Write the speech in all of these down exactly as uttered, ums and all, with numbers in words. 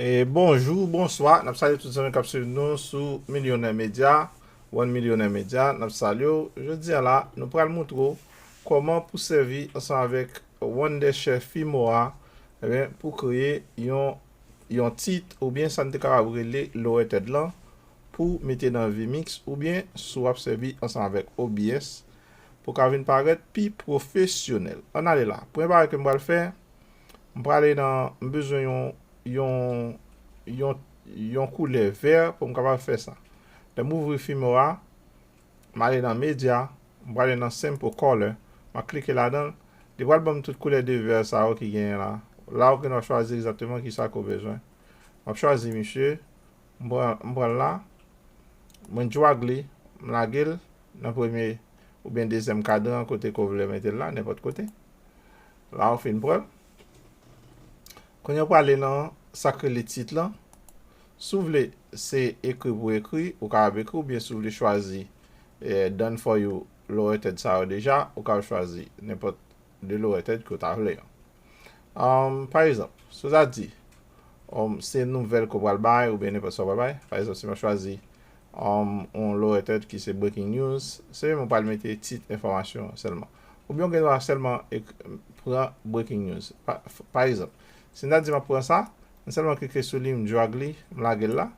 E bonjou, bonswa. N ap salye tout zanmi k ap swiv nou sou Milyonè Medya, One Milyonè Medya. N ap salye w. Jodi a la, nou pral montre w kòman pou sèvi ansanm avèk Wondershare Filmora, ebyen, pou kreye yon, yon tit oubyen sa n te kapab rele lower third lan pou mete nan vMix oubyen si w ap sèvi ansanm avèk O B S pou ka vin parèt pi pwofesyonèl. Ann ale la. Premye bagay ke m pral fè, m prale nan, m bezwen yon, yon, yon, yon koulè vè pou m kapab fè sa. Lè m ouvri Filmora, m ale nan Media, m prale nan Sample Color, m a klike ladan l, li pral ban m tout koulè de vè sa yo ki genyen la. La ou gen dwa chwazi egzakteman kisa ke w bezwen. M ap chwazi misye, m pran, m pran l la, mwen drag li, m lage l nan premye oubyen dezyèm kadran kote ke w vle mete l la, nenpòt kote. La ou fin pran l. Kounye a w prale nan sa k rele tit lan. Si w vle se ekri pou ekri, ou kapab ekri, oubyen si w vle chwazi eh, done for you lower third sa yo deja, ou kapab chwazi nenpòt de lower third ke w ta vle an. Um, pa egzanp, si w ta di, um, se nouvèl ke w pral bay oubyen nenpòt sa w pral bay, pa egzanp, si mwen chwazi um, yon lower third ki se breaking news, se mwen pral mete tit enfòmasyon sèlman. Oubyen w gen dwa sèlman ek- pran breaking news. Pa, pa egzanp, si m ta di m ap pran sa, m sèlman klike sou li, m drag li, m lage l la.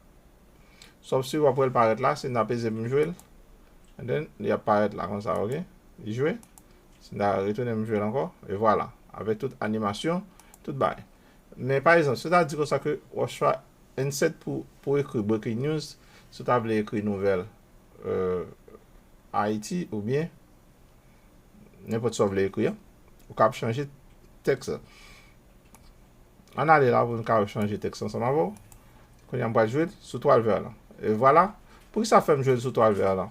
Sòf si w ap wè l parèt la, si n ta peze pou m jwe l, and then, li ap parèt la konsa, ok? Li jwe. Si n ta retounen m jwe l ankò, e vwala. Avèk tout animasyon, tout bagay. Men pa egzanp, si w ta di konsa ke w ap chwa- instead pou, pou ekri breaking news, si w ta vle ekri nouvèl euh, Ayiti oubyen nenpòt sa w vle ekri an, ou kapab chanje tèks la. Ann ale la pou n ka chanje tèks ansanm avè w. Kounye a m pral jwe l sou twal vè lan. E vwala. Poukisa fè m jwe l sou twal vè lan?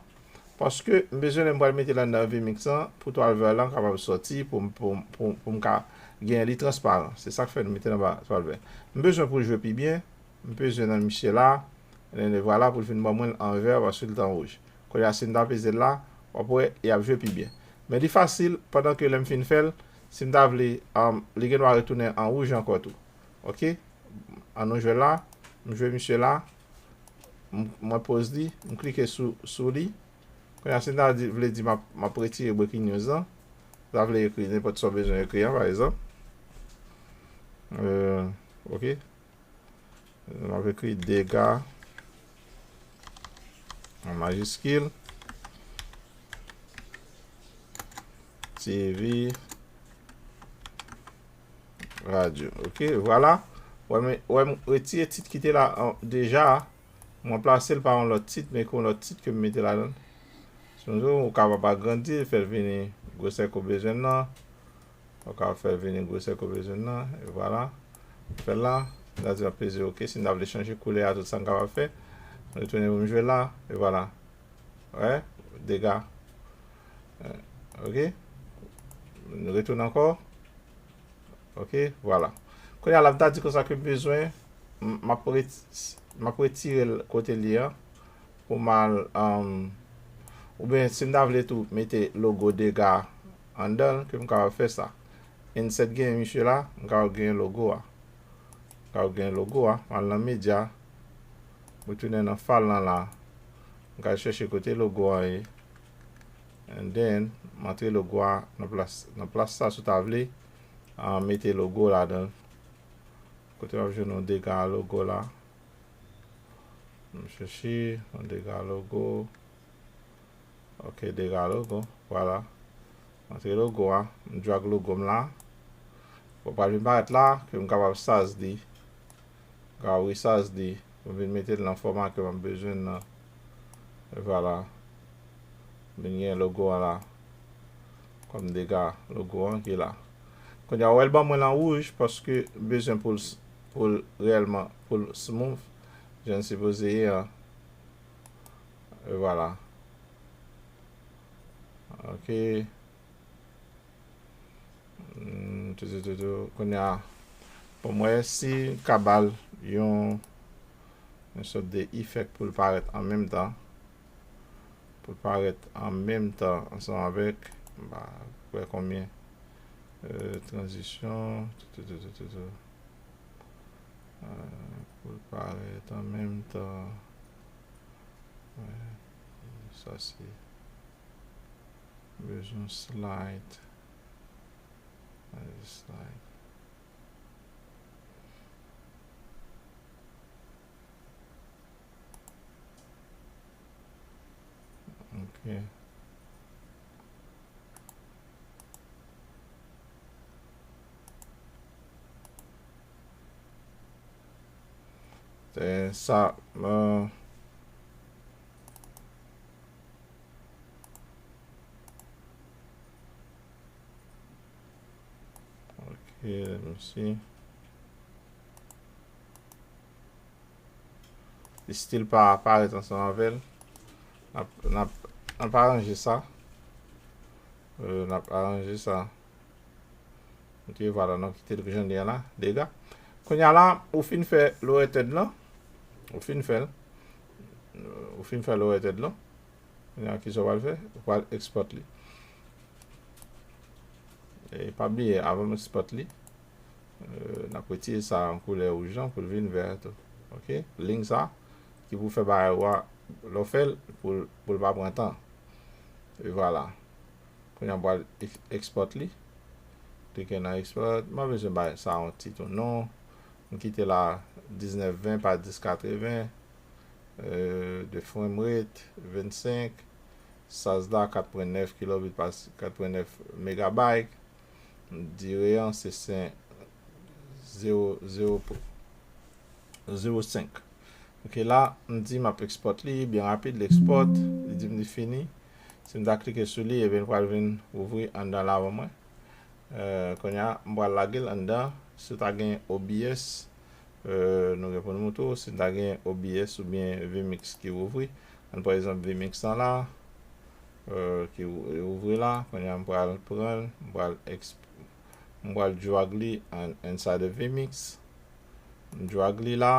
Paske m bezwen lè m pral mete l anndan vMix lan pou twal vè lan kapab sòti pou, pou, pou, pou m ka gen li transparan. Se sa k fè m mete l anba twal vè. M bezwen pou l jwe pi byen. M bezwen nan misye la. E vwala pou l fin ban mwen l an vè paske l t an wouj. Kounye a si m ta peze l la, w ap wè, y ap jwe pi byen. Men li fasil, pandan ke lè m fin fè l, si m ta vle, um, li gen dwa retounen an wouj ankò tou. Ok? Ann nou jwe la. M jwe misye la. M- Mwen poz li. M klike sou, sou li. Kounye a, si m ta di- vle di m ap, m ap retire breaking news lan, m ta vle ekri nenpòt sa w bezwen ekri an, pa egzanp. Euh, ok. M ap ekri dega an majiskil. T V, radyo. Ok, vwala. Wè m, wè m retire tit ki te la an- deja. Mwen plase l pa yon lòt tit, men ki yon lòt tit ke m mete ladan l. Si w vle, ou kapab agrandi l, fè l vini gwosè ke w bezwen l nan. Ou ka fè vini gwosè ke w bezwen nan, e vwala. Fè l la, m ta di m ap peze ok. Si m ta vle chanje koulè a, tout sa m kapab fè. Retounen pou m jwe l la, e vwala. Wè, dega. Eh, ok. Nou retounen ankò. Ok, vwala. Kounye a la, m ta di konsa ke m bezwen, m m ap ret- m ap retire l kote l ye an. Pou m al, um, oubyen si m ta vle tou mete logo dega anndan l, ke m kapab fè sa. Instead genyen misye la, m kapab genyen logo a. M kapab genyen logo a, m al nan medya, m retounen nan fal lan la, m ka chèche kote logo a ye. And then, m antre logo a nan plas, nan plas sa si w ta vle, ah, mete logo ladan l. Kote w ap jwenn yon dega logo la. M chèche yon dega logo. Ok, dega logo. Vwala. M antre logo a. M drag logo m la. Bon, pral vin parèt la, ke m kapab size li. M kapab resize li. Pou m vin mete l nan fòma ke m ap bezwen nan. E vwala. M vin gen logo a la. Kòm dega logo an ki la. Kounye a, w wè l ban mwen l an wouj paske m bezwen pou l s- pou l reyèlman, pou l smooth, jan l sipoze ye an. E vwala. Ok. Hmm, tou, tou, tou, tou. Kounye a, pou m wè si m ka ba l yon, yon sòt de effect pou l parèt an menm tan. Pou l parèt an menm tan ansanm avèk, m pa kwè konbyen, euh, tranzisyon, tou, tou, tou, tou, tou, tou. Euh, Parèt an menm tan. Wè, sa se bezwen slide. Wè, slide. Ok. Te sa, euh, ok, let me see. Li still pa parèt ansanm avè l. N ap, n ap, n ap aranje sa. Euh, n ap aranje sa. Ok, vwala, n ap kite l jan li ye la. Dega. Kounye a la, ou fin fè lower third lan. Ou fin fè l. Euh, ou fin fè lower third lan. Kounye a, kisa w pral fè? Ou pral export li. E pa bliye, avan m export li, euh, n ap retire sa an koulè wouj lan pou l vin vè tou. Ok? Liy sa, ki pou fè bagay ou a, lè w fè l, pou l, pou l pa pran tan. E vwala. Kounye a, m pral ex-, export li. Klike nan export. M pa bezwen bay sa yon tit ou non. M kite la diznèf ven pa dis katreven. Euh, de frame rate, vennsenk. Size la, kat pwen nèf kilobit pa kat pwen nèf megabyte. Dire an, se sen, zewo, zewo, zewo senk. Ok, la, m di m ap export li, byen rapid, l export, li di m li fini. Si m ta klike sou li, ebyen, l pral vin ouvri anndan la ban mwen. Euh, kounye a, m pral lage l anndan. Si w ta gen O B S, euh, nou gen pou nou montre w. Si w ta gen O B S oubyen vMix ki ouvri, ann pran egzanp vMix lan la, euh, ki ou-, ouvri la. Kounye a, m pral pran l, m pral exp-, m pral drag li an, inside of vMix. M drag li la.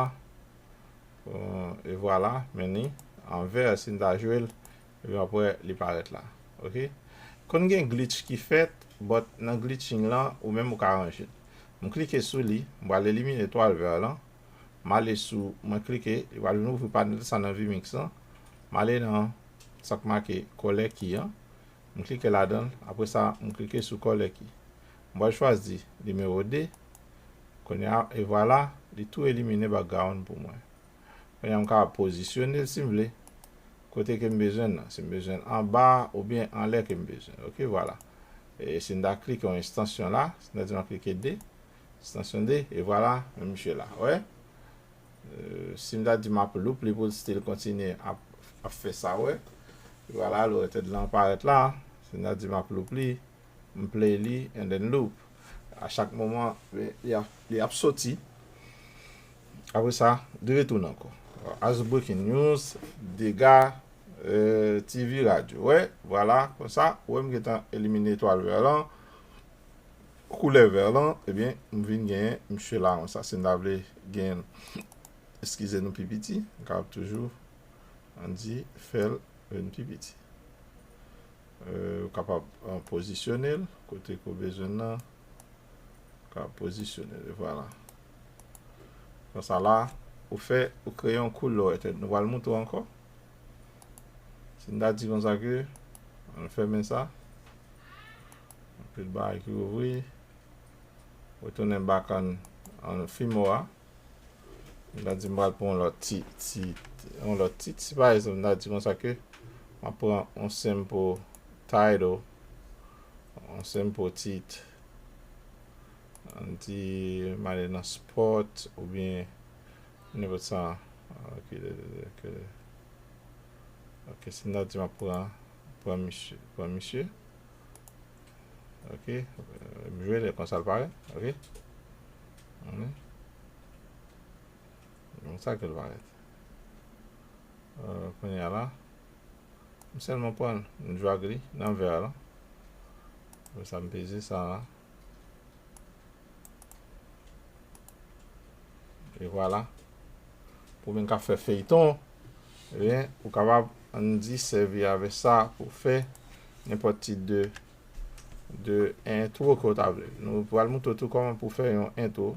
Bon, e vwala, men li an vè, si n ta jwe l, epi apre, li parèt la. Ok? Konn gen glitch ki fèt, but nan glitching lan, ou menm ou ka ranje l. M klike sou li, m pral elimine twal vè lan. M ale sou, mwen klike, li pral vin ouvri panèl sa nan vMix lan. M ale nan sa k make color key an. M klike ladan l, apre sa, m klike sou color key. M pral chwazi nimewo de. Kounye a, e vwala, li tou elimine background pou mwen. Kounye a, m kapab pozisyone l si m vle. Kote ke m bezwen l nan. Si m bezwen l anba oubyen anlè ke m bezwen. Ok, vwala. E si m ta klike yon ekstansyon la, si m ta di m ap klike de, ekstansyon de, e vwala, men misye la. Wè? Euh, si m ta di m ap loop li pou l still kontinye ap, ap fè sa, wè. Vwala, lower third lan parèt la. Si m ta di m ap loop li, m play li, and then loop. A chak moman, li ap, li ap soti. Apre sa, li retounen ankò. As breaking news, dega, euh, T V radyo. Wè, vwala, konsa, wè m gentan elimine twal vè lan. Koulè vè lan, ebyen, m vin genyen misye la konsa. Si n ta vle genyen l, eskize nou, pi piti, m kapab toujou, ann di, fè l vin pi piti. Euh, ou kapab, euh, pozisyone l kote ke w bezwen l nan. Ou kapab pozisyone l, e vwala. Konsa la, ou fè, ou kreye yon koulè, etèt. Nou pral montre w ankò. Si n ta di konsa ke, ann fèmen sa. Anpil bagay ki ouvri. Retounen back an, an Filmora. M ta di m pral pran yon lòt tit, tit, yon lòt tit. Si pa egzanp, m ta di konsa ke m ap pran yon simple title, yon simple tit. Ann di m ale nan sport oubyen nenpòt sa. Ok, ok, ok. Ok, si m ta di m ap pran, pran misye, pran misye. Ok, euh, m jwe l konsa l parèt. Ok. Konsa ke l parèt. Euh, kounye a la, m sèlman pran l, m drag li nan vè la. Apre sa, m peze sa la. E vwala. Pou moun k ap fè feyton, ebyen, ou kapab, ann di, sèvi avè sa pou fè nenpòt tit de, de entwo ke w ta vle. Nou pral montre w tou kòman pou fè yon entwo.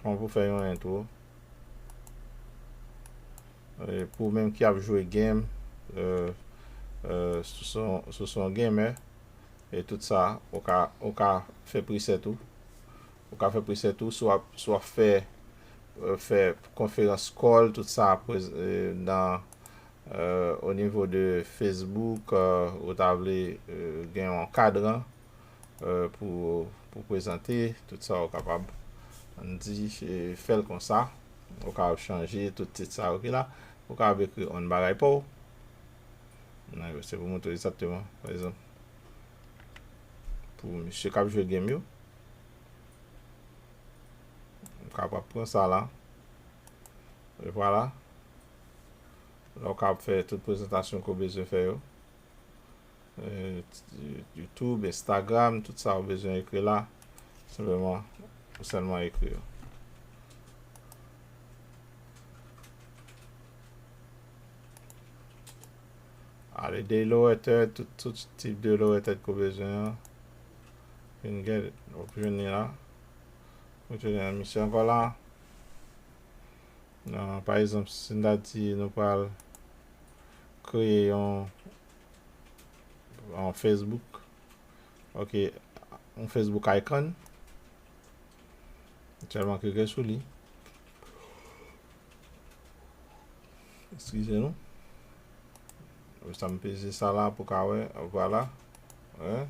Kòman pou fè yon entwo. E pou menm ki ap jwe game, euh, euh, si w se yon gamer, e tout sa, ou ka, ou ka fè preset ou. Ou ka fè preset ou, si w ap, si w ap fè, euh, fè konferans call, tout sa, prez- euh, nan, euh, o nivo de Facebook, euh, ou ta vle, euh, gen yon kadran, euh, pou, pou prezante, tout sa ou kapab, ann di, e fè l konsa. Ou kapab chanje tout tit sa yo ki la. Ou kapab ekri yon bagay pa w. Nan yo, se pou montre egzakteman, pa egzanp, pou misye k ap jwe game yo. Ou kapab pran sa la. E vwala. La, ou kapab fè tout prezantasyon ke w bezwen fè yo. E, YouTube, Instagram, tout sa ou bezwen ekri la. Senpleman, ou sèlman ekri yo. Ale de lower third, tout, tout tip de lower third ke w bezwen an. Vin gen, ou jwenn li la. Ou jwenn misye ankò la. Nan, pa egzanp, si n ta di nou pral kreye yon, yon Facebook. Ok, yon Facebook icon. Sèlman klike sou li. Eskize nou. Sa m peze sa la pou ka wè. Vwala. Wè.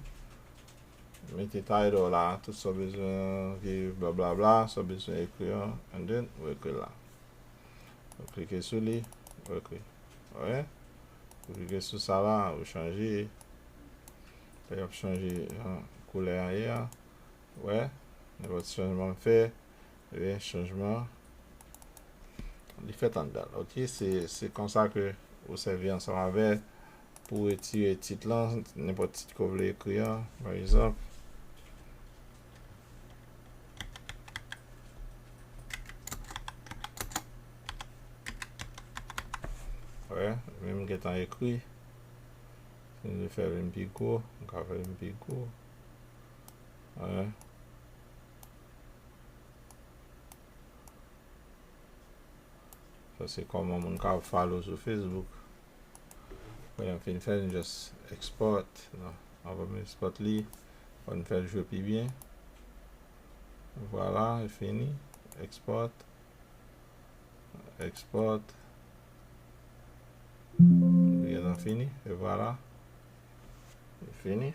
Mete title la, tout sa w bezwen, vye blablabla, sa w bezwen ekri an, and then ou ekri la. Ou klike sou li, ou ekri. Wè. Ou klike sou sa la, ou chanje. Lè y ap chanje, jan koulè a ye a. Wè. Nenpòt chanjman m fè, ebyen, chanjman an, li fèt anndan l. Ok, se, se konsa ke ou sèvi ansanm avè l pou retire tit lan, nenpòt tit ke w vle ekri an, pa egzanp. Wè, menm gentan ekri. Si m vle fè l vin pi gwo, m ka fè l vin pi gwo. Wè. Sa se kòman moun ka follow sou Facebook. Lè m fin fè l, m just export. Non, anvan m export li, fò m fè l jwe pi byen. Vwala, e fini. Export. Export. Li gentan fini, e vwala. Li fini.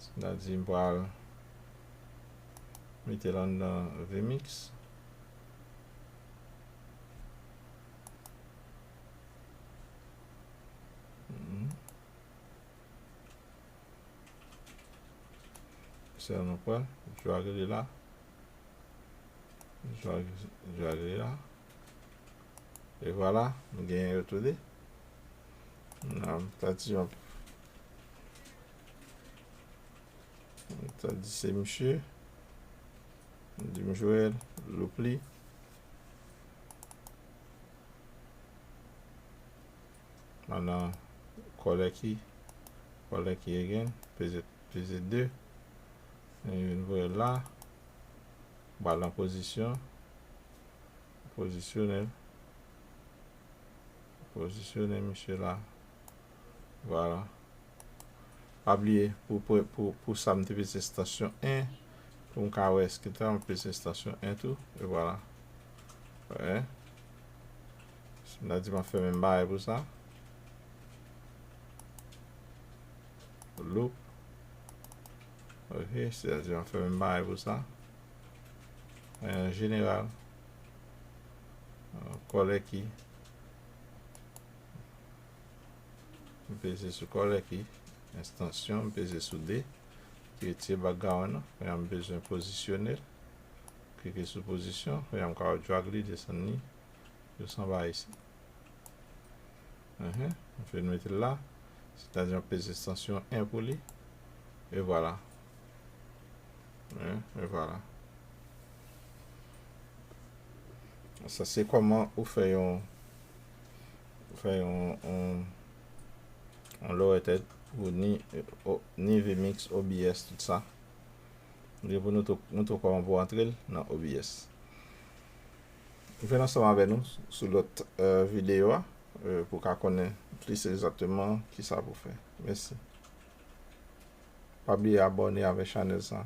Sètadi m pral mete l anndan vMix. Mhm. Sèlman pran, drag li la. Drag, drag li la. E vwala, m genyen yo tou de. Nan, m ta di yon, m ta di se misye. M di m jwe l, loop li. Pandan kòlè ki, kòlè ki again, peze, peze de. E vin voye l la. Ba l nan pozisyon. Pozisyone l. Pozisyone misye la. Vwala. Pa bliye, pou, pou, pou, pou sa, m te peze estansyon en. Pou m ka wè èske ta, m peze estansyon en tou. E vwala. Wè. M ta di m ap fè menm bagay pou sa. Loop. Ok, sètadi m ap fè menm bagay pou sa. An jeneral, kòlè ki. M peze sou kòlè ki, estansyon, m peze sou de, ki retire background nan, men m bezwen pozisyone l. Klike sou pozisyon, men m ka drag li, desann li, jis anba isi. Enhen, m fin mete l la, sètadi m peze estansyon en pou li, e vwala. Hein, e vwala. Sa se kòman ou fè yon, ou fè yon, yon, yon lower third pou ni, o, ni vMix, O B S, tout sa. Li pou nou tou- nou tou kòman pou antre l nan O B S. Jwenn ansanm avè nou sou lòt eh, videyo a eh, pou ka konnen plis egzakteman kisa pou fè. Mèsi. Pa bliye abòne avè chanèl sa.